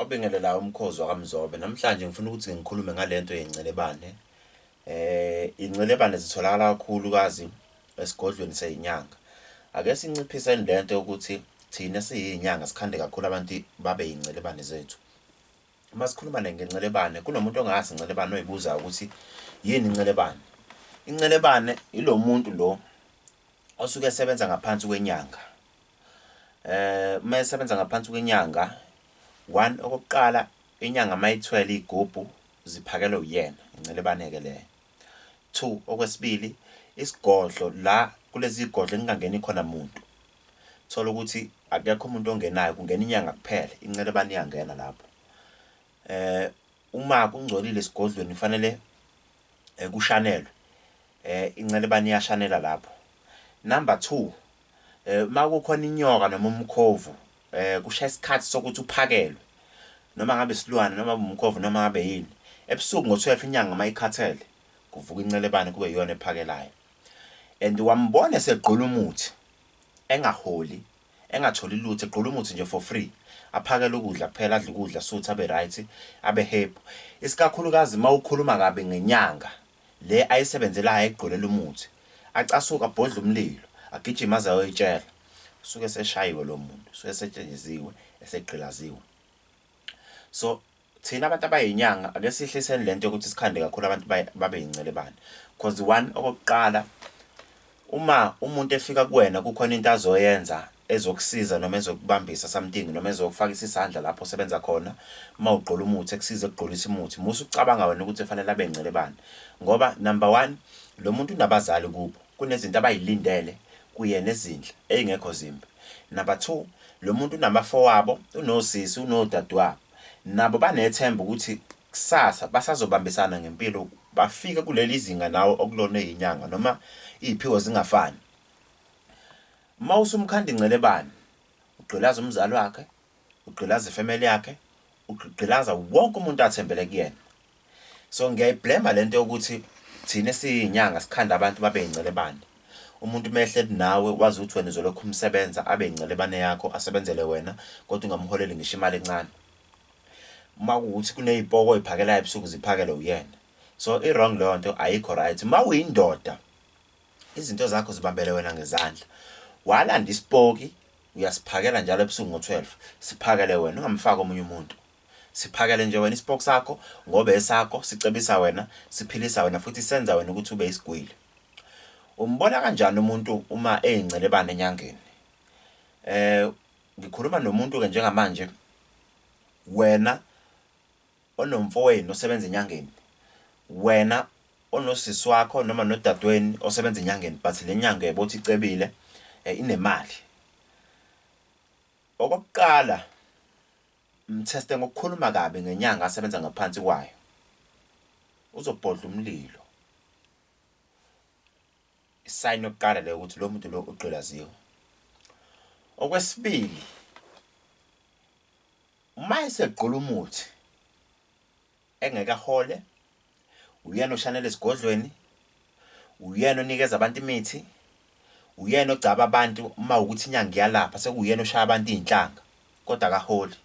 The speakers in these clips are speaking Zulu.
Obingelelayo umkhozi wakaMzobe, namhlanje ngifuna ukuthi ngikhulume ngalento yengcelebane. Ingcelebane zitholakala kakhulukazi esigodlweni seyinyanga. Ake sinciphiseni lento yokuthi thina siyinyanga sikhande kakhulu abantu babe yingcelebane zethu. Uma sikhuluma ngencelebane kunomuntu ongazi incelebane oyibuzayo ukuthi yini incelebane. Incelebane ilo muntu lo osuke esebenza ngaphansi kwenyanga. Uma esebenza ngaphansi kwenyanga, one, okokuqala inyanga uma ithwele iy'gubhu ziphakelwa uyena, incelebane-ke leyo. Two, okwesibili, isigodlo la kulezi y'godlo ekungangeni khona muntu, thola ukuthi akekho umuntu ongenayo, kungena inyanga kuphela, incelebane iyangena lapho. Uma kungcolile esigodlweni kufanele kushanelwe, incelebane iyashanela lapho. Number two, uma kukhona inyoka noma umkhovu kushaya isikhathi sokuthi uphakelwe noma ngabe isilwane noma umkhovu noma ngabe yini. Ebusuku ngo-12 inyanga uma ikhathele kuvuka incelebane kube iyona ephakelayo. And wambona esegqula umuthi engaholi engatholi lutho egqula umuthi nje for free aphakele ukudla kuphela adle ukudla asuthe abe right abe happy. Isikakhulukazi uma ukhuluma kabi ngenyanga le ayisebenzelayo ayigqulela umuthi acasuke abhodle umlilo agijime aze ayoyitshela usuke eseshayiwe lo muntu usuke esetshenjiziwe esegqilaziwe. So thina abantu abayinyanga ake sihliseni lento yokuthi sikhande kakhulu abantu babe yincelebane cause one, okokuqala, uma umuntu efika kuwena kukhona into azoyenza ezokusiza noma ezokubambisa something noma ezokufakisa isandla lapho osebenza khona, uma ugqola umuthi ekusiza ekugqolisa umuthi, musa ukucabanga wena ukuthi fanele abe ncelebane ngoba number one, lo muntu unabazali kubo, kunezinto abayilindele kuyena ezinhle ey'ngekho zimbi. Number two, lo muntu unabafowabo, unosisi, unodadewabo, nabo banethemba ukuthi kusasa basazobambisana ngempilo bafike kuleli zinga nawe okulona eyinyanga noma iy'phiwo zingafani. Uma usumkhanda incelebane, ugqilaza umzali wakhe, ugqilaza ifamily yakhe, ugqilaza wonke umuntu athembele kuyena. So ngiyayiblema lento yokuthi thina esiyinyanga sikhanda abantu babe yincelebane. Umuntu uma ehleli nawe wazi ukuthi wena uzolokhu umsebenza abe yincelebane yakho asebenzele wena kodwa ungamholeli ngisho imali encane. Uma kuwukuthi kuney'poko oy'phakelayo ebusuku ziphakele uyena. So i-wrong leyo nto, ayikho right. Uma uyindoda izinto zakho zibambele wena ngezandla. Walanda isipoki uyasiphakela njalo ebusuku ngo-12, siphakele wena ungamfaki omunye umuntu. Siphakele nje wena isipoki sakho ngoba esakho, sicebisa wena, siphilisa wena futhi senza wena ukuthi ube isigwili. Umbona kanjani umuntu uma eyincelebane enyangeni? Ngikhuluma nomuntu-ke njengamanje, wena onomfowenu osebenza enyangeni, wena onosisi wakho noma nodadewenu osebenza enyangeni, but le nyanga uyayibona ukuthi icebile, inemali. Okokuqala, mtheste ngokukhuluma kabi ngenyanga asebenza ngaphansi kwayo. Uzobhodla umlilo. Isayini yokuqala leyo ukuthi lo muntu lo ugqilaziwe. Okwesibili, uma esegqula umuthi engeke ahole, uyena oshanela esigodlweni, uyena onikeza abantu imithi, uyena ogcaba abantu uma ukuthi inyanga iyalapha, sekuyena oshaya abantu iy'nhlanga, kodwa akaholi.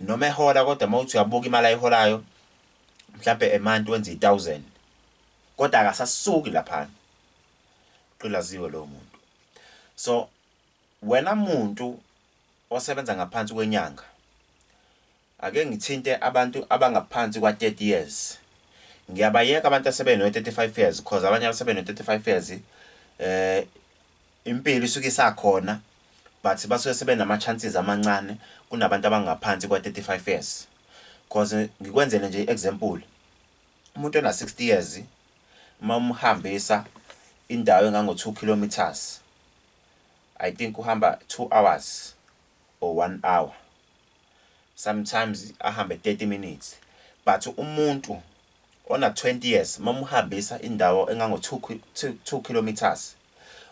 Noma ehola kodwa uma uthi uyabuka imali ayiholayo, mhlampe a month wenza i-thousand, kodwa akasasuki laphana. Ugqilaziwe lowo muntu. So wena muntu osebenza ngaphansi kwenyanga, ake ngithinte abantu abangaphansi kwa-30 years. Ngiyabayeka abantu asebeno-35 years cause abanye asebeno-35 years impilo isuke isakhona but basuke sebenama-chances amancane kunabantu abangaphansi kwa-35 years. Cause ngikwenzele nje i-example, umuntu ona-60 years uma umhambisa indawo engango-2 kilometers, I think uhamba 2 hours or 1 hour, sometimes ahambe 30 minutes, but umuntu ona 20 years uma umhambisa indawo engango 2 kilometers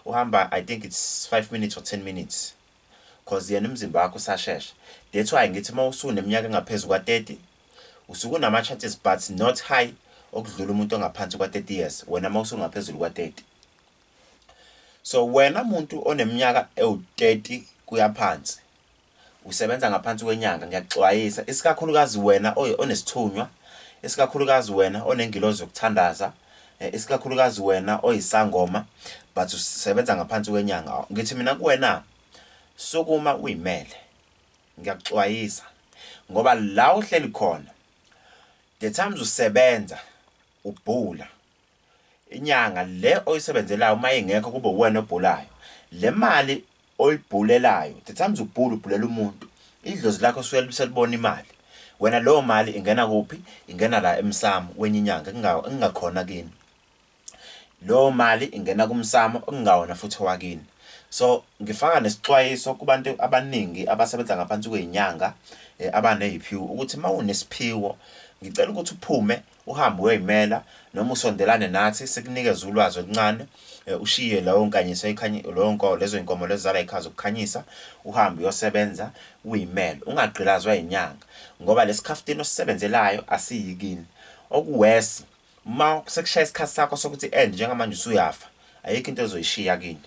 uhamba, I think it's 5 minutes or 10 minutes, cause yena umzimba wakho usashesha. That's why ngithi uma usuneminyaka engaphezu kwa-30 usuke unama-chances but not high okudlula umuntu ongaphansi kwa-30 years, wena uma usungaphezulu kwa-30. So wena muntu oneminyaka ewu-30 kuya phansi, Usebenza ngaphansi kwenyanga, ngiyakuxwayisa, isikakhulukazi wena onesithunywa, isikakhulukazi wena onengilozi yokuthandaza, isikakhulukazi wena oyisangoma but usebenza ngaphansi kwenyanga. Ngithi mina kuwena, sukuma uyimele. Ngiyakuxwayisa ngoba la uhleli khona, the times usebenza ubhula, Inyanga le oyisebenzelayo uma ingekho kube uwena obhulayo. Le mali oyibhulelayo, the times ubhula ubhulela umuntu, idlozi lakho suke selibona imali. Wena leyo mali ingena kuphi? Ingena la emsamo wenye inyanga engingakhona kini. Leyo mali ingena kumsamo okungawona futhi owakini. So ngifaka nesixwayiso kubantu abaningi abasebenza ngaphansi kwezinyanga abaneziphiwo ukuthi uma unesiphiwo ngicela ukuthi uphume uhambe uyoyimela noma usondelane nathi sikunikeze ulwazi oluncane ushiye leyo nkanyiso leyo nko lezo zinkomo lezo zala ikhaza ukukhanyisa uhambe uyosebenza uyimele ungagqilazwa inyanga ngoba lesikhafutini osisebenzelayo asiyi kini. Okuwesi uma sekushaya isikhathi sakho sokuthi end njengamanje usuyafa ayikho into ozoyishiya kini.